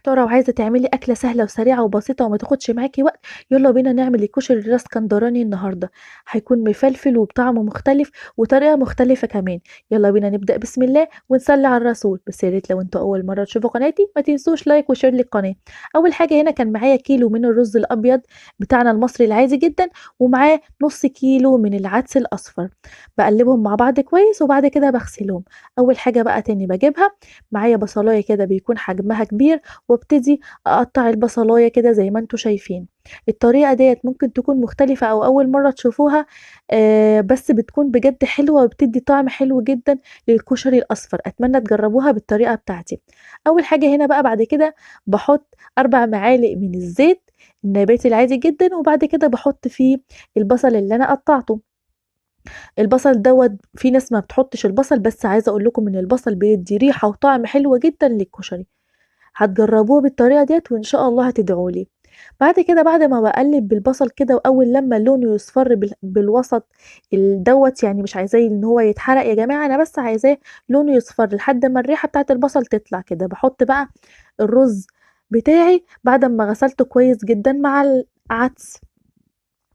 محتارة وعايزة تعملي أكلة سهلة وسريعة وبسيطة وما تاخدش معاكِ وقت، يالّا بينا نعمل الكشري الإسكندراني النهارده، هيكون مفلفل وبطعم مختلف وطريقة مختلفة كمان. يالّا بينا نبدأ بسم الله ونصلي على الرسول. بس يا ريت لو أنتم أول مرة تشوفوا قناتي ما تنسوش like و share للقناة. أول حاجة هنا كان معايا كيلو من الرز الأبيض بتاعنا المصري العادي جدًا، ومعاه نص كيلو من العدس الأصفر، باقلبهم مع بعض كويس وبعد كده باغسلهم. أول حاجة بقى تاني باجيبها معايا بصلاية كده بيكون حجمها كبير، وابتدي أقطع البصلاية كده زي ما انتم شايفين. الطريقة ديت ممكن تكون مختلفة أو أول مرة تشوفوها، بس بتكون بجد حلوة وبتدي طعم حلو جدا للكشري الأصفر. أتمنى تجربوها بالطريقة بتاعتي. أول حاجة هنا بقى بعد كده بحط 4 معالق من الزيت النباتي العادي جدا، وبعد كده بحط فيه البصل اللي أنا قطعته. البصل دوت في ناس ما بتحطش البصل، بس عايزة أقول لكم إن البصل بيدي ريحة وطعم حلو جدا للكشري. هتجربوه بالطريقة ديت وإن شاء الله هتدعولي. بعد كده بعد ما بقلب بالبصل كده، وأول لما لونه يصفر بالوسط دوت، يعني مش عايزاه إن هو يتحرق يا جماعة، أنا بس عايزاه لونه يصفر لحد ما الريحة بتاعت البصل تطلع كده. بحط بقى الرز بتاعي بعد ما غسلته كويس جدا مع العدس،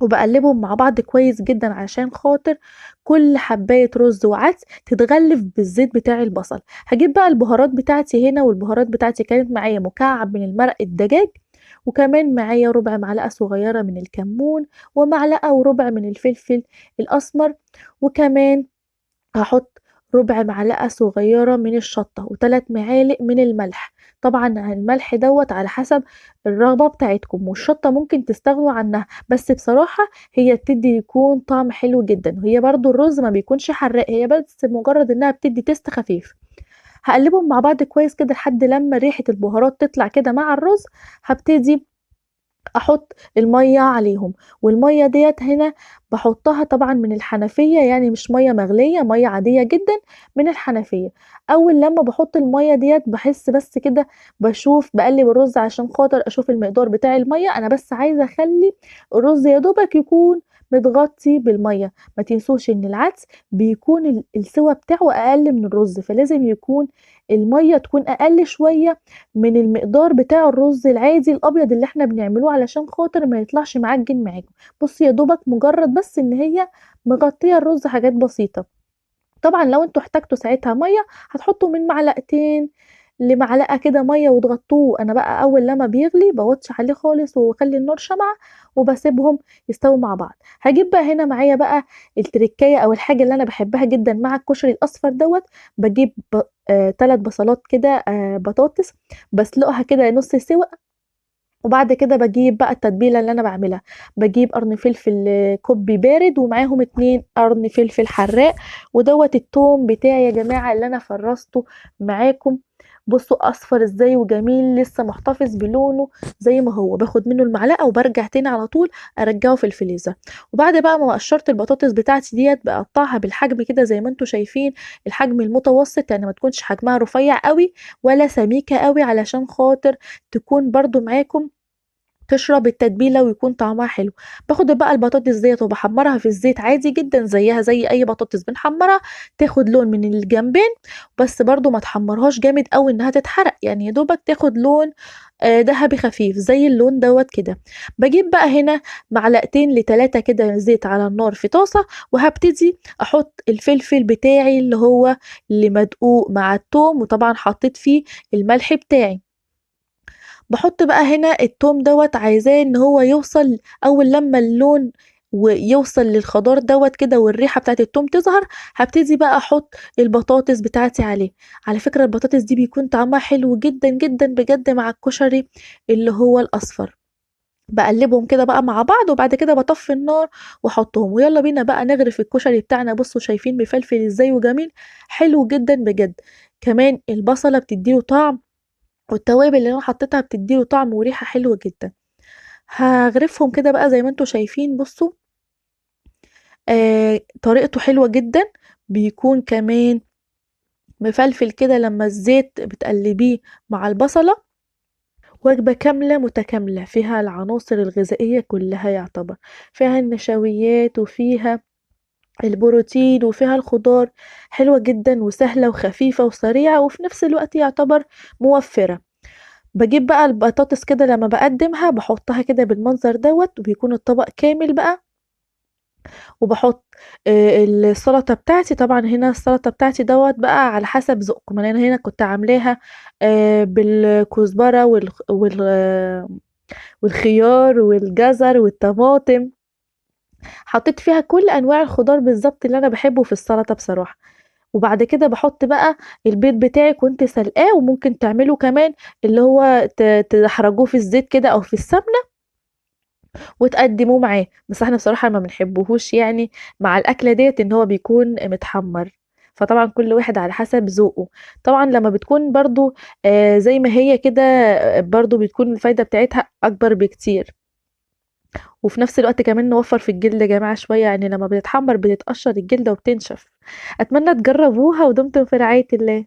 وبقلبهم مع بعض كويس جدا عشان خاطر كل حباية رز وعدس تتغلف بالزيت بتاع البصل. هجيب بقى البهارات بتاعتي هنا، والبهارات بتاعتي كانت معايا مكعب من المرق الدجاج، وكمان معايا ربع معلقة صغيرة من الكمون، ومعلقة وربع من الفلفل الأسمر، وكمان هحط ربع معلقة صغيرة من الشطة، وتلات معالق من الملح. طبعا الملح دوت على حسب الرغبة بتاعتكم، والشطة ممكن تستغنوا عنها، بس بصراحة هي بتدي يكون طعم حلو جدا. وهي برضو الرز ما بيكونش حراق، هي بس مجرد انها بتدي تيست خفيف. هقلبهم مع بعض كويس كده لحد لما ريحة البهارات تطلع كده مع الرز. هبتدي احط المية عليهم، والمية ديت هنا بحطها طبعا من الحنفية، يعني مش مية مغلية، مية عادية جدا من الحنفية. اول لما بحط المية ديت بحس بس كده، بشوف بقلب الرز عشان خاطر اشوف المقدار بتاع المية. انا بس عايزة اخلي الرز يا دوبك يكون متغطي بالمية. ما تنسوش ان العدس بيكون السوى بتاعه اقل من الرز، فلازم يكون المية تكون اقل شوية من المقدار بتاع الرز العادي الابيض اللي احنا بنعملوه علشان خاطر ما يطلعش معجن معاكم. بصوا يا دوبك مجرد بس ان هي مغطية الرز حاجات بسيطة. طبعا لو انتوا احتاجتوا ساعتها مية هتحطوا من معلقتين لمعلقة كده مية وتغطوه. انا بقى اول لما بيغلي بوطش عليه خالص واخلي النار شمعة وبسيبهم يستووا مع بعض. هجيب بقى هنا معايا بقى التركايه او الحاجه اللي انا بحبها جدا مع الكشري الاصفر دوت. بجيب 3 بصلات كده، بطاطس بسلقها كده نص سوا، وبعد كده بجيب بقى التتبيله اللي انا بعملها. بجيب قرن فلفل كوبي بارد ومعاهم 2 قرن فلفل حراق، ودوت التوم بتاعي يا جماعه اللي انا فرزته معاكم. بصوا اصفر ازاي وجميل، لسه محتفظ بلونه زي ما هو. باخد منه المعلقه وبرجع تاني على طول ارجعه في الفريزر. وبعد بقى ما قشرت البطاطس بتاعتي ديت بقطعها بالحجم كده زي ما انتم شايفين، الحجم المتوسط، يعني ما تكونش حجمها رفيع قوي ولا سميكه قوي علشان خاطر تكون برضو معاكم تشرب التتبيله ويكون طعمها حلو. باخد بقى البطاطس ديت وبحمرها في الزيت عادي جدا زيها زي اي بطاطس بنحمرها، تاخد لون من الجنبين، بس برضو ما تحمرهاش جامد قوي انها تتحرق، يعني يا دوبك تاخد لون ذهبي خفيف زي اللون دوت كده. بجيب بقى هنا معلقتين لتلاتة كده زيت على النار في طاسه، وهبتدي احط الفلفل بتاعي اللي هو اللي مدقوق مع التوم، وطبعا حطيت فيه الملح بتاعي. بحط بقى هنا التوم دوت، عايزاه ان هو يوصل اول لما اللون ويوصل للخضار دوت كده والريحه بتاعت التوم تظهر، هبتدي بقى احط البطاطس بتاعتي عليه. على فكره البطاطس دي بيكون طعمها حلو جدا جدا بجد مع الكشري اللي هو الاصفر. بقلبهم كده بقى مع بعض، وبعد كده بطفي النار واحطهم. ويلا بينا بقى نغرف الكشري بتاعنا. بصوا شايفين مفلفل ازاي وجميل، حلو جدا بجد. كمان البصله بتديله طعم، والتوابل اللي انا حطيتها بتديله طعم وريحه حلوه جدا. هغرفهم كده بقى زي ما انتم شايفين. بصوا طريقته حلوه جدا، بيكون كمان مفلفل كده لما الزيت بتقلبيه مع البصله. وجبه كامله متكامله فيها العناصر الغذائيه كلها، يعتبر فيها النشويات وفيها البروتين وفيها الخضار. حلوه جدا وسهله وخفيفه وسريعه، وفي نفس الوقت يعتبر موفره. باجيب بقى البطاطس كده لمّا باقدّمها باحطها كده بالمنظر دوّة، وبيكون الطبق كامل بقى. وباحط السلطة بتاعتي، طبعًا هنا السلطة بتاعتي دوّة بقى على حسب ذوقكم، يعني أنا هنا كنت عاملاها بالكزبرة والخيار والجزر والطماطم، حطيت فيها كل أنواع الخضار بالضبط اللي أنا باحبه في السلطة بصراحة. وبعد كده باحط بقى البيض بتاعي كنت سلقاه، وممكن تعملوا كمان اللي هو تدحرجوه في الزيت كده أو في السمنة وتقدموه معاه، بس إحنا بصراحة ما بنحبهوش يعني مع الأكلة ديّة إن هو بيكون متحمّر، فطبعًا كل واحد على حسب ذوقه. طبعًا لمّا بتكون برضه زي ما هي كده برضه بتكون الفايدة بتاعتها أكبر بكتير. وفي نفس الوقت كمان نوفّر في الجلد يا جماعة شوية، يعني لمّا بتتحمّر بتتقشّر الجلدة وبتنشف. أتمنى تجربوها ودمتم في رعاية الله.